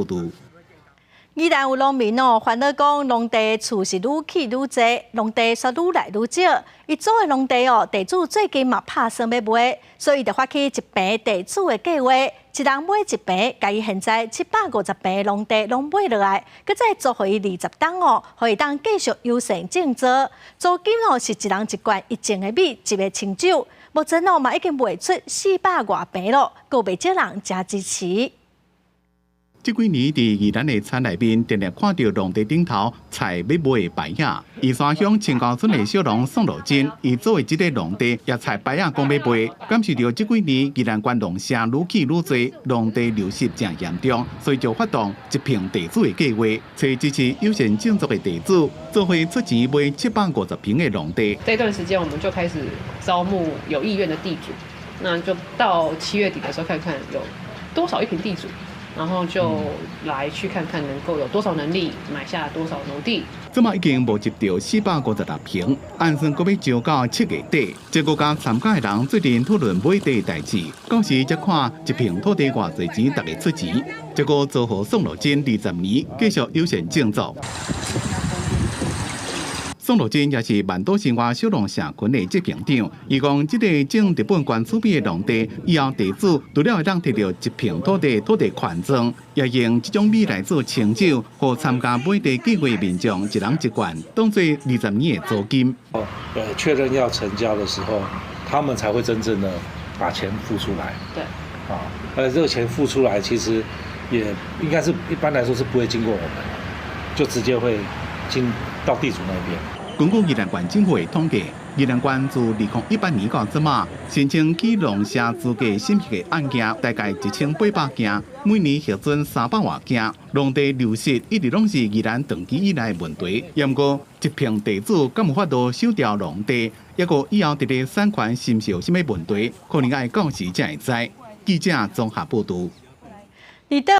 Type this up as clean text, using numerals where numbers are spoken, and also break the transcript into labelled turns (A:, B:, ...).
A: 導。
B: 宜蘭有農民哦，煩惱講農地厝是愈起愈濟，農地煞愈來愈少。伊租的農地哦，地主最近嘛拍算欲賣，所以就發起一坪地主的計劃，一人買一坪，共伊現在750坪農地攏買落來，閣再租予伊20冬哦，予伊當繼續優先種作。租金哦是一人一罐伊種的米，一个清酒。目前哦嘛已經賣出400外坪囉，閣袂少人誠支持。
A: 這幾年佇宜蘭的田內面，定定看著農地頂頭菜欲賣的牌仔。宜山鄉清溝村的小農宋樂珍，伊租的這個農地也菜牌仔講欲賣，感受著這幾年宜蘭縣農舍愈起愈濟，農地流失誠嚴重，所以就發動一坪地主的計劃，揣支持優先種作的地主，做伙出錢買750坪的農地。
C: 這段時間，我們就開始招募有意願的地主，那就到7月底的時候，看看有多少一坪地主。然後就來去看看能夠有多少能力買下多少農地。
A: 這馬已經募集著456坪，按算閣欲招到7月底。這個佮參加的人做陣討論買地的代誌，到時才看一坪土地偌濟錢，逐家出錢。這個租予宋樂珍20年，繼續優先種作。宋樂珍也是萬島生活小農社群的執行長。伊講，這個種日本關主米的農地，以後地主除了會當提著一坪土地土地權狀，也用這種米來做清酒，予參加買地計劃民眾一人一罐，當做20年的租金。
D: 確認要成交的時候，他們才會真正的把錢付出來。啊，而這個錢付出來，其實也應該是一般來說是不會經過我們，就直接會經到地主那邊。
A: 根據宜蘭縣政府的統計，宜蘭縣自2018年到這馬，申請起農舍資格審核的案件大概1800件，每年核准300外件。農地流失一直攏是宜蘭長期以來的問題。毋過一坪地主敢有法度守牢農地，抑閣以後佇咧產權承受啥物問題，可能愛到時才會知。記者綜合報導。